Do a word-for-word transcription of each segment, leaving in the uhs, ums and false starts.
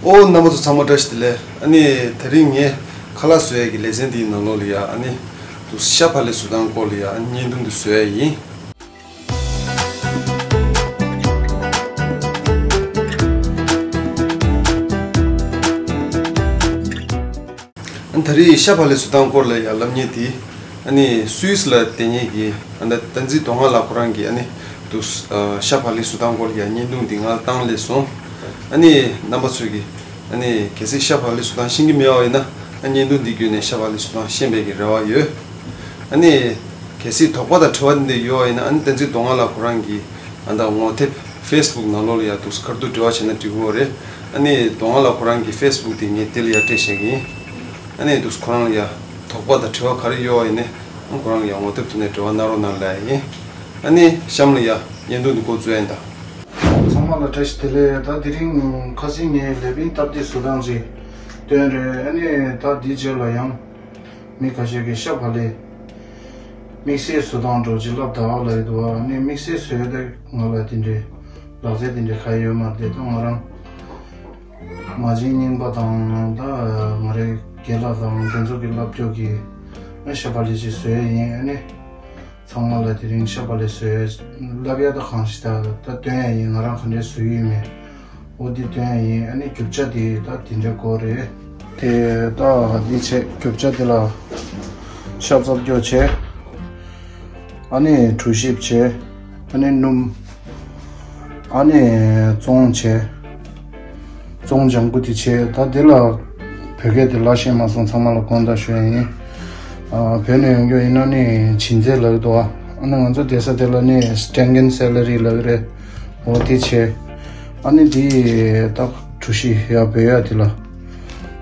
ཨོ་རྣམ་པ་ཚོ་ཚང་མ་བཀྲ་ཤིས་བདེ་ལེགས། ཨ་ནི་དེ་རིང་ངས་ཁ་ལག་བཟོ་ཡས་ཀྱི་ལེ་ཚན་འདིའི་ནང་ལོགས་ལ་ཡ་ཨ་ནི་དུ་ཤ་བག་ལེབ་བཟོ་སྟངས་སྐོར་ལ་ཡ་ཨ་ནི་བརྙན་ཐུང་འདི་བཟོ་ཡས་ཡིན། ཨ་ནི་ད་རེས་ཤ་བག་ལེབ་བཟོ་སྟངས་སྐོར་ལ་ཡ་ལབ་མཁན་དེ་ཨ་ནི་སུད་སི་ལ་བསྡད་མཁན་གྱི་ཨ་ནི་བསྟན་འཛིན་མདོ་སྔགས་ལགས་ཁོ་རང་གིས་ཨ་ནི་དུ་ཤ་བག་ལེབ་བཟོ་སྟངས་སྐོར་ལ་ཡ་བརྙན་ཐུང་འདི་ང་ལ་བཏང་སླེབས་སོང་། ཨ་ནི་རྣམ་པ་ཚོས་ཀྱིས་ཨ་ནི་གལ་སྲིད་ཤ་བག་ལེབ་བཟོ་སྟངས་ཤེས་ཀྱི་མེད་པ་ཡིན་ན་ཨ་བརྙན་ཐུང་འདི་བརྒྱུད་ནས་ཤ་བག་ལེབ་བཟོ་སྟངས་ཤེས་པའི་གི་རེ་བ་ཡོད། ཨ་ནི་གལ་སྲིད་དོགས་པ་དང་དྲི་བ་འདི་འདྲ་ཡོད་པ་ཡིན་ན་ཨ་ནི་བསྟན་འཛིན་མདོ་སྔགས་ལགས་ཁོ་རང་གི་ཨ་ད་ངོ་དེབ་ཕེ་སི་བུག་ནང་ལོགས་ལ་ཡ་འདུག་སེ་ཁ་ཐུག་འབྲེལ་བ་བྱས་ན་འགྲིག་གི་རེད། ཨ་ནི་མདོ་སྔགས་ལགས་ཁོ་རང་གི་ཕེ་སི་བུག་དེ་ངས་དེ་ལ་ཡ་སྤྲད་བཞག་གི་ཡིན། ཨ་ནི་འདུག་སེ་ཁོ་རང་ལ་ཡ་དོགས་པ་དང་དྲི་བ་ག་རེ་ཡོད་པ་ཡིན་ན་ཨ་ཁོ་རང་ལ་ཡ་ངོ་དེབ་དེ་ནས་འབྲེལ་བ་གནང་རོགས་གནང་ལབ་ཡ་ཡིན། ཨ་ནི་གཤམ་ལ་ཡ་བརྙན་ཐུང་འདི་འགོ་འཛུགས་ཡིན་ད། ཚང་མ་ལ་བཀྲ་ཤིས་བདེ་ལེགས། ད་དེ་རིང་ཁ་སང་ངས་ལེ་པིན་སྟབས་བདེ་བཟོ་སྟངས་ཅིག་སྟོན་རེད། ཨ་ནི་ད་དེའི་རྗེས་ལ་ཡང་མི་ཁ་ཤས་ཀྱིས་ཤ་བག་ལེབ་དམིགས་བསལ་བཟོ་སྟངས་འདྲ་ཅིག་ལབ་ད་ལབ་ཡོད་འདུག་ཨ་ནི་དམིགས་བསལ་བཟོས་ཏེ་ང་ལ་དེ་འདྲའི་ལག་རྩལ་དེ་འདྲའི་ག་ཡོད་མ་རེད། ད་ང་རང་མ་བྱན་རྙིང་པ་དང་ད་ང་རའི་རྒན་ལགས་དང་དེ་ཚོ་གི་ལབ་སྐྱོར་གྱིས་ཨ་ཤ་བག་ལེབ་ཅིག་བཟོས་ཡིན། ཨ་ནི་ཚང་མ་ལ་དེ་རིང་ཤ་བག་ལེབ་བཟོས་ལབ་ཡ་ད་གང་ཞིག་ད་ད་སྟོན་ཡ་ཡིན། ང་རང་ག་འདྲས་བཟོ་ཡི་ཡོད་མེད་འོ་འདི་སྟོན་ཡ་ཡིན། ཨ་ནི་རྒྱུ་ཆ་དེ་ད་དེ་འདྲའི་སྐོར་རེད། དེ་ད་འདི་བྱས་རྒྱུ་ཆ་དེ་ལ་ཤ་རྩ་སྐྱོ་བྱས། ཨ་ནི་གྲོ་ཞིབ་བྱས། ཨ་ནི་སྣུམ། ཨ་ནི་བཙོང་བྱས། བཙོང་ལྗང་ཁུ་དེ་བྱས། ད་དེ་ལ་བོད་སྐད་དེ་ལ་ཤེས་མ་སོང་། ཚང་མ་ལ་དགོངས་དག་ཞུ་ཡ་ཡིན། ཨ་བོད་ནས་ཡོང་རྒྱུ་ཡིན་ན་ནི་བྱིན་རྫས་ལབ་འདུག་ཨ་ནི་ང་ཚོ་བསྡད་ས་དེ་ལ་ནི་སི་ཊེང་གིན་སེ་ལ་རི་ལབ་རེད། འོ་དེ་བྱས། ཨ་ནི་དེ་ད་གྲོ་ཞིབ་ཡ་འབུལ་ཡ་དེ་ལ།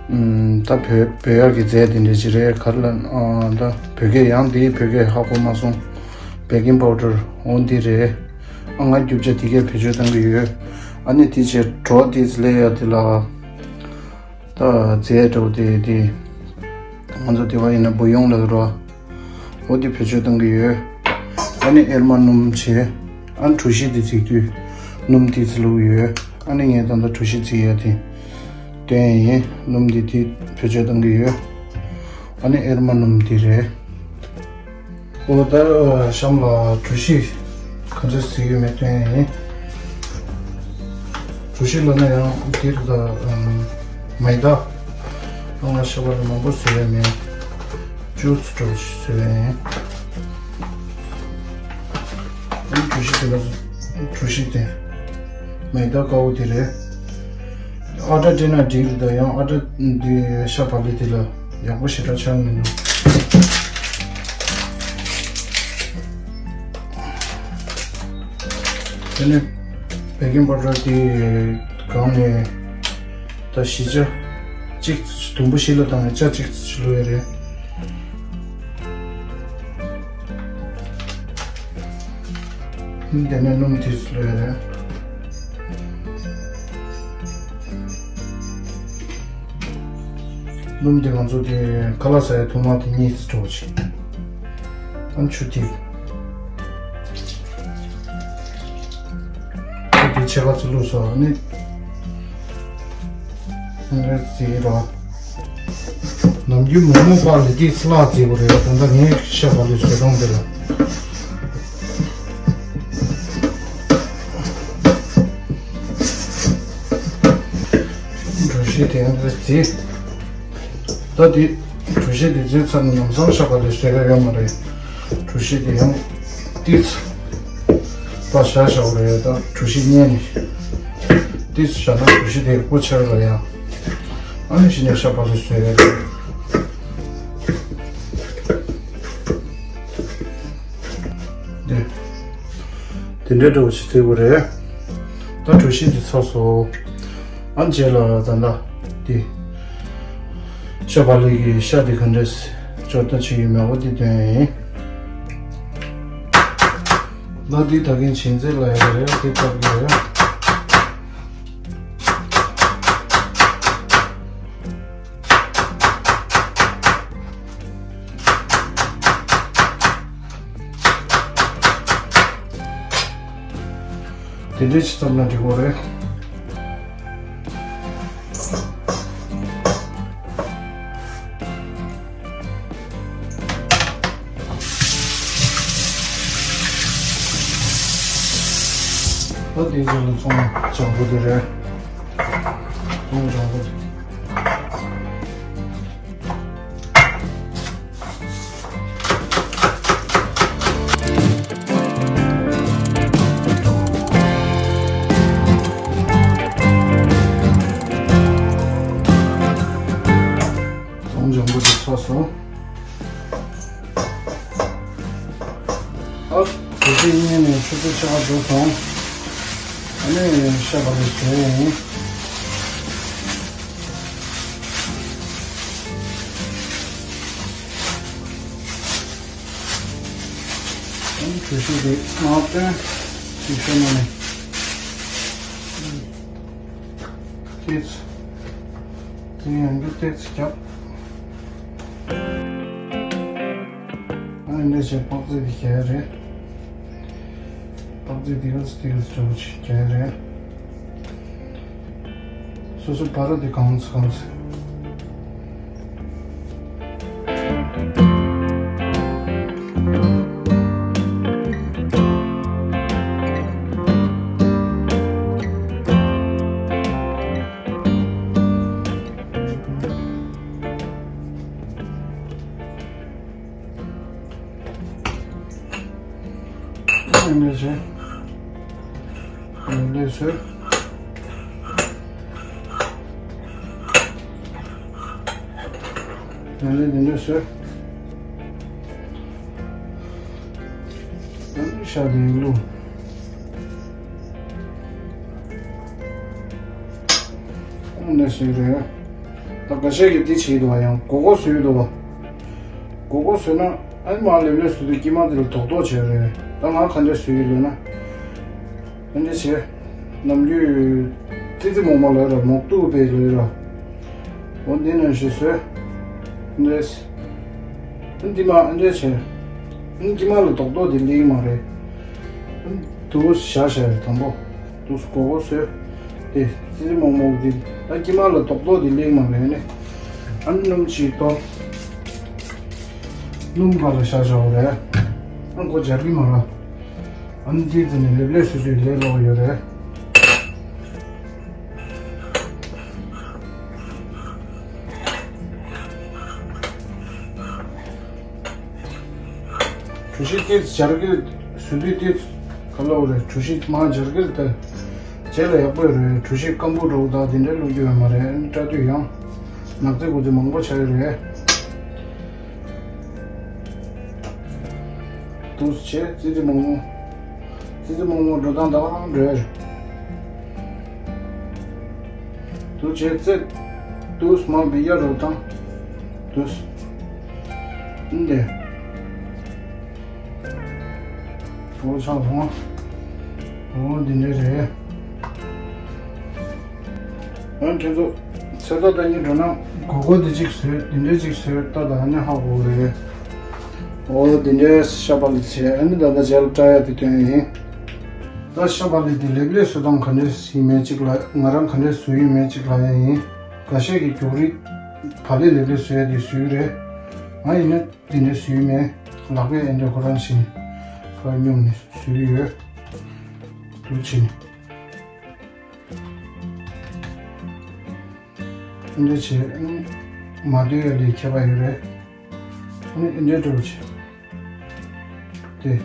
ཨུམ། ད་བོད་བོད་ཡག་གི་རྫས་དེ་འདྲ་ཅིག་རེད། ག་རེ་ལབ་ན་ཨ་ད་བོད་སྐད་ཡང་དེའི་བོད་སྐད་ཧ་གོ་མ་སོང་། བེ་ཀིང་པའུ་ཌར་འོ་འདི་རེད། ཨ་ང་རྒྱུ་ཆ་དེ་གས་བེད་སྤྱོད་གཏང་གི་ཡོད། ཨ་ནི་དེ་བྱས་གྲོ་དེ་ལས་ཡ་དེ་ལ་ད་རྫས་གྲོ་དེ་དེ་ང་ཚོ་དེ་བ་ཡིན་ན་བུ་ཡོང་ལབ་རོ། འོ་དེ་བེད་སྤྱོད་གཏང་གི་ཡོད། ཨ་ནི་ཨེར་མ་སྣུམ་བྱས། ཨ་ནི་གྲོ་ཞིབ་དེ་བརྩིགས་དུས་སྣུམ་དེ་ཚོ་བླུགས་ཡོད། ཨ་ནི་ངས་ད་ལྟ་གྲོ་ཞིབ་བརྩིགས་ཡ་དེ་སྟོན་ཡིན། སྣུམ་དེ་དེ་བེད་སྤྱོད་གཏང་གི་ཡོད། ཨ་ནི་ཨེར་མ་སྣུམ་དེ་རེད། འོ་ད་གཤམ་ལ་གྲོ་ཞིབ་ག་ཚོད་བརྩིགས་ཡོད་མེད་སྟོན་ཡ་ཡིན། གྲོ་ཞིབ་ལབ་ན་ཡང་འདིར་ད་མེ་ད། ཨ་ང་ཤ་བག་ལེབ་མང་པོ་བཟོས་ཡ་མེད། ཅུ་ཙམ་འདྲ་པོ་ཞིག་བཟོས་ཡ་ཡིན། ཨ་ནི་གྲོ་ཞིབ་དེ་ལ་གྲོ་ཞིབ་དེ་མེ་ད་དཀར་པོ་དེ་རེད། ཨ་ཊ་སྤྲད་ན་འགྲིག་རེད། ད་ཡང་ཨ་ཊ་འདི་ཤ་བག་ལེབ་དེ་ལ་ཡག་པོ་ཞེ་དྲག་ཆགས་མི་འདུག་དེ་ནས་བེ་ཀིང་པའུ་ཌར་དེ་གང་ནས་ད་བཞི་ཆ་གཅིག་དུམ་བུ་བཞི་ལ་བཏང་ནས་ཆ་གཅིག་ཙམ་བླུགས་ཡ་རེད། དེ་ནས་སྣུམ་དེ་ཚོ་ལོས་རེད། སྣུམ་དེ་ང་ཚོ་དེ་ཁ་ལག་ཟ་ཡ་ཐུར་མ་དེ་གཉིས་སུ་འགྲོ་ཆེ། ཨ་ཆུ་ཐིགས། ཨ་དེ་ཕྱེད་ཀ་ཚོ་བླུགས་སོ་ནི། ཨ་ནི་རེད་ཟེར་རོ། ནམ་རྒྱུན་མོག་མོག་པ་ལི་ཏི་སི་ལག་བརྩིས་པ་རེད། ད་ལྟ་ངས་ཤ་བག་ལེབ་བཟོས་སྟངས་དེ་ལ། གྲོ་ཞིབ་དེ་ཡང་དེ་བརྩིས། ད་དེ་གྲོ་ཞིབ་དེ་བརྩིས་ཚར་ནས་ལམ་སང་ཤ་བག་ལེབ་བཟོས་ཡ་ཡོད་མ་རེད། གྲོ་ཞིབ་དེ་ཡང་ཏིས། པ་བཞག་བཞག་པ་རེད། ད་གྲོ་ཞིབ་རྙེད་ནས་ཏིས་བཞག་ན་གྲོ་ཞིབ་དེ་སྤུ་ཆེ་ར་ཡང་། ཨ་ནི་གཞི་ནས་ཤ་བག་ལེབ་བཟོས་ཡ་རེད། དེ་དེ་འདྲའི་འདྲ་བོ་ཞིག་བརྩིས་པ་རེད། ད་གྲོ་ཞིབ་དེ་ཚར་སོང་། ཨ་རྗེས་ལ་ད་ལྟ་དེ་ཤ་བག་ལེབ་ཀྱི་ཤ་དེ་ག་འདྲས་སྦྱོར་ལྡན་བྱེད་ཡོད་མེད་འོ་དེ་སྟོན་ཡ་ཡིན། ད་དེ་ད་གིན་བྱིན་རྫས་ལ་ཡ་རེད། དེ་བཏབ་ཀྱི་རེད། དེ་འདྲའི་ཅིག་བརྩམས་ན་འགྲིག་གོ་རེད། ད་དེའི་རྗེས་ལ་ཚོང་ལྗང་ཁུ་དེ་རེད། ཚོང་ལྗང་ཁུ་དེ། ཚོང་ལྗང་ཁུ་དེ་ཚོས་སོང་། ཨ། དེ་ཚོ་གཉིས་ནས་ཆུ་ཚོད་ཆེ་བ་འགྲོ་སོང་། ཨ་ནི་ཤ་བག་ལེབ་བཟོ་ཡ་ཡིན། ཨ་ནི་གྲོ་ཞིབ་དེ་མར་བཏོན། ཅིག་ཤོ་ནང་ནས། ཏོག་ཙམ། དེ་ཡང་འདི་ཏོག་ཙམ་རྒྱབ། ཨ་ནི་འདི་བྱས་པག་ཙེ་འདི་རྒྱག་ཡ་རེད། པག་ཙེ་འདི་ག་ཙམ་འདི་ག་ཙམ་འདྲ་པོ་ཅིག་རྒྱག་ཡ་རེད། སོ་སོ་བ་ར་འདི་གང་ཚ་གང་ཚ། ཨ་ནི་བྱས། ཨ་ནི་བཟོས། ཨ་ནི་འདི་འདྲ་བཟོས། ཨ་ནི་ཤ་དེ་བླུགས། ཨ་ནི་བཟོས་རེད། ད་འགའ་ཤས་ཀྱིས་འདི་བྱེད་འདུག་བ། ཡང་སྒོར་སྒོར་བཟོས་འདུག་བ། སྒོར་སྒོར་བཟོས་ན་ཨ་ནི་མར་ལེབ་ལེབ་བཟོས་དུས་དཀྱིལ་མ་དེ་ལ་རྡོག་རྡོག་བྱས་རེད། ད་ང་ག་འདྲ་བཟོས་ཡོད་ལབ་ན། ཨ་འདྲ་བྱས། ནམ་རྒྱུན་ཙི་ཙི་མོག་མོག་ལབ་ར། མོག་ཏུ་པེ་ལབ་ར། འོ་འདི་ནང་བཞིན་བཟོས། འདི་འདི་མ་འདི་བྱས། དཀྱིལ་མ་ལ་རྡོག་རྡོག་འདི་ལེགས་མ་རེད། འདུག་བཞག་བཞག་རེད། དང་པོ་འདུག་སྒོར་སྒོར་བཟོས། དེ་ཙི་ཙི་མོག་མོག་འདི་ད་དཀྱིལ་མ་ལ་རྡོག་རྡོག་འདི་ལེགས་མ་རེད་ནི། ཨ་ནི་སྣུམ་ཅིག་གཏོར། སྣུམ་ག་ལ་བཞག་བཞག་རེད། ཨ་མགོ་སྦྱར་གི་མ་རེད། ཨ་ནི་དེའི་རྩེ་ནས་ལེབ་ལེབ་བཟོས་བཟོས་ལས་སླ་པོ་ཡོད་རེད། གྲོ་ཞིབ་ཏོག་ཙམ་སྦྱར་གི་བཟོས་དུས་ཏོག་ཙམ་ག་ལབ་དགོས་རེད། གྲོ་ཞིབ་མར་སྦྱར་གི་རེད་དེ། རྗེས་ལ་ཡག་པོ་ཡོད་རེད། གྲོ་ཞིབ་སྐམ་པོ་འདྲ་པོ་དག་དེ་འདྲ་བླུག་རྒྱུ་ཡོད་མ་རེད། ཨ་ནི་སྐྲ་དུས་ཡང་ནག་རྫས་གུ་རྫས་མང་པོ་ཆགས་ཀྱི་རེད། འདུག་སེ་བྱས། ཙི་ཙི་མོག་མོག་ཙི་ཙི་མོག་མོག་འགྲོ་སྟངས་དང་འགྲོ་ཡ་རེད། འདུག་སེ་བྱས་ཙི། འདུག་སེ་མར་འབིགས་ཡ་རོ་དང་། འདུག་སེ། འདི། འོ་ཆགས་སོང་། འོ་འདི་འདྲ་རེད། ཨ་ཁྱེད་ཚོ་ཚོད་ལྟ་ལྟ་སྙིང་འདོད་ན་སྒོར་སྒོར་འདི་གཅིག་བཟོས། འདི་འདྲ་གཅིག་བཟོས་ལྟ་དང་། ཨ་ནི་ཧ་གོ་གི་རེད། འོ་འདི་འདྲའི་ཤ་བག་ལེབ་བྱས། ཨ་ནི་ད་ལྟ་རྗེས་ལ་བཀྲ་ཡ་དེ་སྟོན་ཡིན། ད་ཤ་བག་ལེབ་དེ་ལེབ་ལེབ་བཟོ་སྟངས་ག་འདྲ་ཡིན་མིན་གཅིག་ལ། ང་རང་ག་འདྲ་བཟོ་ཡིན་མིན་གཅིག་ལབ་ཡ་ཡིན། འགའ་ཤས་ཀྱིས་རྒྱུག་རིགས་བག་ལེབ་ལེབ་ལེབ་བཟོ་ཡ་དེ་བཟོས་ཀྱི་རེད། ང་ཡིན་ན་འདི་འདྲ་བཟོས་མེད། ལག་པས་ཨེ་འདྲ་ཁོ་རང་བཞིན་ཕར་སྙོམས་ནས་བཟོས་ཡོད། འདུག་བྱས། ཨེ་འདྲ་བྱས། ཨ་ནི་མ་འདོད་ཡ་ལས་ཁྱད་པར་ཡོད་རེད། ཨ་ནི་ཨེ་འདྲ་འདྲ་པོ་བྱས། དེ། དེ་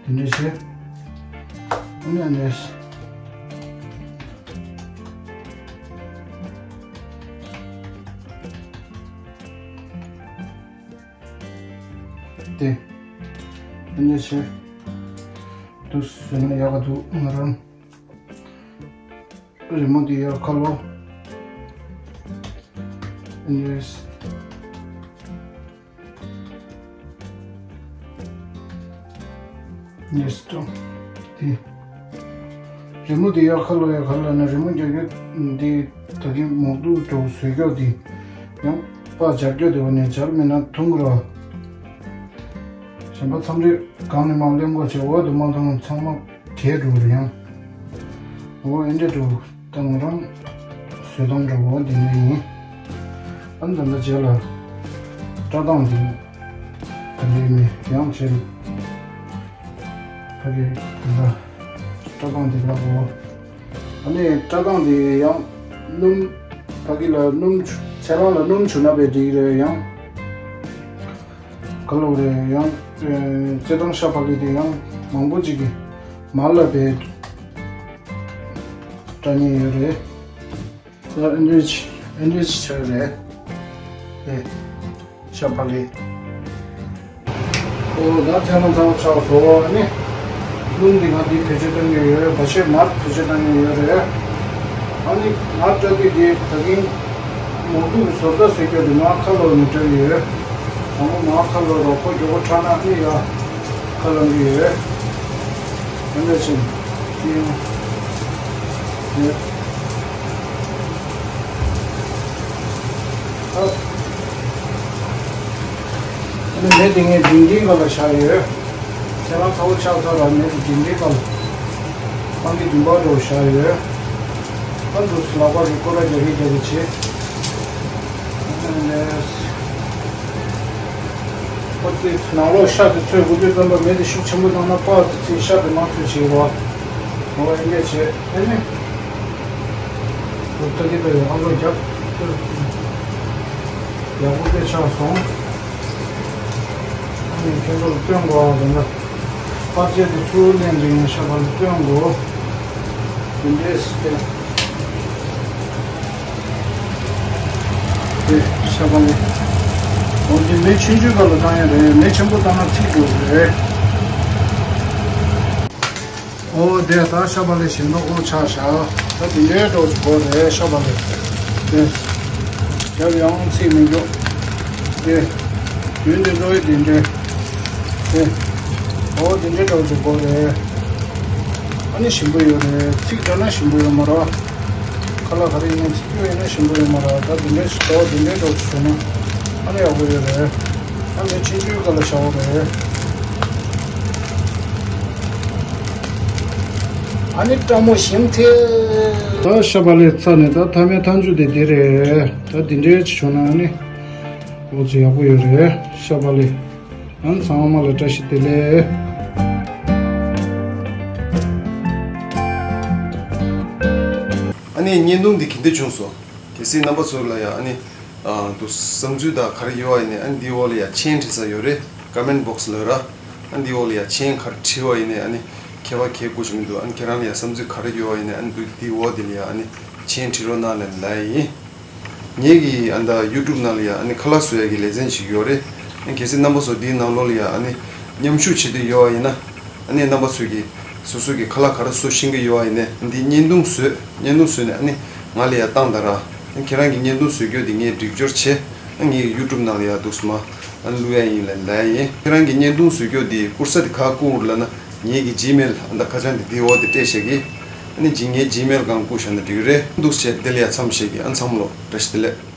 འདྲ་བྱས། ཨ་ནི་ཨ་ནི། དེ། ཨ་ནི་བྱས། འདུག་སེ་བཟོས་ན་ཡག་ག་འདུག་ང་རང་། རི་མོ་འདི་ཡར་ཁ་ལོ། ཨ་ནི། ཨ་ནི་སྟོང་། དེ། རི་མོ་འདི་ཡར་ཁ་ལོ། ཡར་ཁ་ལོ་ན་རི་མོ་རྒྱག་རྒྱུ་འདི་ད་གིན་མོག་ཏུ་འདྲ་པོ་བཟོས་རྒྱུ་འདི་ཡང་པ་སྦྱར་རྒྱུ་དེ་བ་ནས་སྦྱར་མེད་ན་ཐུང་གི་ར། གཞན་པ་མཚམས་རེ་གང་ནས་མར་ལེན་དགོས་བྱས། འོག་ཏུ་མ་ཐོན་ན་ཚང་མ་གས་འགྲོ་རེད་ཡང་། འོ་ཨེ་འདྲ་འདྲ་པོ་ད་ང་རང་ བཟོ་སྟངས་འདྲ་བོ་འདི་འདྲ་ཡིན། ཨ་ནི་ད་ལྟ་རྗེས་ལ་སྐྲ་མདངས་འདི་ད་ལྟ་ནས་ཡང་བྱས་ནས་ཕ་གི་ད་ལྟ་སྐྲ་མདངས་འདི་ལགས་འོ། ཨ་ནི་སྐྲ་མདངས་འདི་ཡང་སྣུམ་ཕ་གི་ལ་སྣུམ་བྱུག་ཚལ་སླང་ལ་སྣུམ་བྱུག་ན་བས་འགྲིག་རེད། ཡང་ག་ལབ་རེད། ཡང་ཨེ་བྱེ་ཐང་ཤ་བག་ལེབ་དེ་ཡང་མང་པོ་ཅིག་གིས་མར་ལ་བས་སྐྲ་ཉེ་ཡོད་རེད། ད་ཨེ་འདྲས་ཨེ་འདྲས་ཆགས་རེད། ཨེ་ཤ་བག་ལེབ། ཨོ་ད་ཚལ་སླང་ཚ་པོ་ཆགས་སོང་ནི། སྣུམ་འདི་ང་འདི་བེད་སྤྱོད་གཏང་གི་ཡོད། བ་ཤེ་མར་བེད་སྤྱོད་གཏང་གི་ཡོད་རེད། ཨ་ནི་ང་སྐྲ་དེ་འདི་ད་གིན་མོ་ཏུ་གི་བཟོ་ལྟ་བཟོས་རྒྱུ་འདི་མར་ཁ་ལོ་ནས་སྐྲ་གི་ཡོད། དང་པོ་མར་ཁ་ལོ་རོགས་པོ་མགྱོགས་པོ་ཁྲག་ནག་ནི་ཡ་ཁ་ལོ་གི་ཡོད། ཨ་ནི་ཕྱིན་ཡིན་ཡོད། ཨ་ནི་མེ་དེ་ངས་འབྲིང་གྲས་སྒང་ལ་བཞག་ཡོད། ཚལ་སླང་ཚ་པོ་ཆགས་ཚར་ར་མེ་དེ་འབྲིང་གྲས་སྒང་ལ་སྤང་གི་འབྲིང་པ་འདྲ་བོ་བཞག་ཡོད། ཨ་འདུག་ལག་པ་གི་སྐོར་ར་རྒྱག་གི་རྒྱག་གི་བྱེད། ཨ་ནི་ཨོ་དེ་ནང་ལོགས་ཤ་དེ་ཚོས་དགུ་དུས་ཙམ་པ་མེ་དེ་ཤུགས་ཆེན་པོ་བཏང་ན་པགས་དེ་ཚོས་ཤ་དེ་མ་ཚོས་བྱེད་རོགས། ངོ་བ་ཡིན་གྱི་བྱེད་ཨེ་ནི། འོ་ད་གི་ད་ཡོད་ཨ་ལོ་རྒྱབ། ཡག་པོ་དེ་ཆགས་སོང་། ཨ་ནི་ཁྱེད་ཚོར་སྟོན་དགོས་པ་དེ་འདྲ། པར་ཆས་དེ་ཚུར་ལེན་དུས་ཡང་ཤ་བག་ལེབ་སྟོན་དགོས། དེ་འདྲས་དེ། དེ་ཤ་བག་ལེབ། འོ་དེ་མེ་ཆུང་ཆུང་སྒང་ལ་བཏང་ཡ་རེད། མེ་ཆེན་པོ་བཏང་ན་ཚིག་འགྲོ་གི་རེད། འོ་དེ་ད་ཤ་བག་ལེབ་ཞིམ་མདོག་ཁ་པོ་ཆགས་ཤག་ད་དེ་འདྲའི་འདྲ་བོ་ཅིག་དགོས་རེད་ཤ་བག་ལེབ། དེ། རྒྱབ་ཡང་ཚིག་མི་འགྲོ། དེ། རྒྱུན་དུ་འགྲོ་ཡི་དེ་འདྲའི། དེ། འོ་དེ་འདྲའི་འདྲ་བོ་ཅིག་དགོས་རེད། ཨ་ནི་ཞིམ་པོ་ཡོད་རེད། ཚིག་འདྲ་ན་ཞིམ་པོ་ཡོད་མ་རེད། ཁ་ལག་ག་རེ་ཡིན་ན་ཚིག་སྐྱོ་ཡིན་ན་ཞིམ་པོ་ཡོད་མ་རེད། ད་དེ་འདྲའི་ཞིག་འདྲ་བོ་དེ་འདྲའི་འདྲ་བོ་ཅིག་བྱུང་ན་ཨ་ནི་ཡག་པོ་ཡོད་རེད། ཨ་ནི་ཆུང་ཆུང་སྒང་ལ་བཞག་པ་རེད། ཨ་ནི་སྤྲང་མོ་ཞིམ་ཐལ། ད་ཤ་བག་ལེབ་ཚར་ནས་ད་མཐའ་མའི་མཐའ་མཇུག་དེ་འདི་རེད། ད་འདི་འདྲའི་ཅིག་བྱུང་ན་ཨ་ནི་འོ་ཚོད་ཡག་པོ་ཡོད་རེད། ཤ་བག་ལེབ། ཨ་ནི་ཚང་མ་ལ་བཀྲ་ཤིས་བདེ་ལེགས། ཨ་ནི་བརྙན་ཐུང་འདི་ག་འདྲ་བྱུང་སོང་། གལ་སྲིད་རྣམ་པ་ཚོ་ལ་ཡ་ཨ་ནི། ཨ་འདུག་བསམ་ཚུལ་དང་ག་རེ་ཡོད་པ་ཡིན་ནའི་ཨ་ནི་འདིའི་འོག་ལ་ཡ་མཆན་བྲིས་ས་ཡོད་རེད། ཀོ་མེན་བོག་སི་ལ་ར། ཨ་ནི་འདིའི་འོག་ལ་ཡ་མཆན་ག་རེ་བྲིས་པ་ཡིན་ནའི་ཨ་ནི་ཁྱད་པར་གང་ཡང་དགོས་ཀྱི་མི་འདུག་ཨ་ནི་ཁྱེད་རང་ལ་ཡ་བསམ་ཚུལ་ག་རེ་ཡོད་པ་ཡིན་ནའི་ཨ་ནི་འདུག་འདིའི་འོག་དེ་ལ་ཡ་ཨ་ནི་མཆན་བྲིས་རོགས་གནང་ལབ་ལབ་ཡིན། ངེད་ཀྱི་ཨ་ནི་ད་ཡུ་ཊུབ་ནང་ལ་ཡ་ཨ་ནི་ཁ་ལག་བཟོ་ཡ་གི་ལེ་ཚན་ཞིག་ཡོད་རེད། ཨ་ནི་གལ་སྲིད་རྣམ་པ་ཚོ་འདིའི་ནང་ལོགས་ལ་ཡ་ཨ་ནི་མཉམ་ཞུགས་བྱེད་འདོད་ཡོད་པ་ཡིན་ན། ཨ་ནི་རྣམ་པ་ཚོས་ཀྱི་སོ་སོ་གི་ཁ་ལག་ག་རེ་བཟོ་ཤེས་ཀྱི་ཡོད་པ་ཡིན་ནའི་འདི་བརྙན་ཐུང་བཟོས་བརྙན་ཐུང་བཟོས་ནས་ཨ་ནི་ང་ལ་ཡ་བཏང་དང་ར། ཨ་ནི་ཁྱེད་རང་གི་བརྙན་ཐུང་བཟོ་རྒྱུ་འདི་ངས་སྒྲིག་སྦྱོར་བྱས། ཨ་ངའི་ཡུ་ཊུབ་ནང་ལ་ཡ་འདུག་སེ་མར་ཨ་ནི་བླུག་ཡ་ཡིན་ལབ་ལབ་ཡིན། ཁྱེད་རང་གི་བརྙན་ཐུང་བཟོ་རྒྱུ་འདི་བསྐུར་ས་འདི་ག་བསྐུར་ལབ་ན་ངེད་ཀྱི་ཇི་མེལ་ཨ་ད་ཁ་བྱང་འདི་འདི་འོག་ཏུ་སྤྲད་བཞག་གི། ཨ་ནི་ཇི་ངའི་ཇི་མེལ་སྒང་བསྐུར་བཞག་ན་འགྲིག་གི་རེད། འདུག་སེ་བྱས་དེ་ལ་ཡ་མཚམས་བཞག་གི། ཨ་ནི་ཚང་མ་ལ་བཀྲ་ཤིས་བདེ་ལེགས།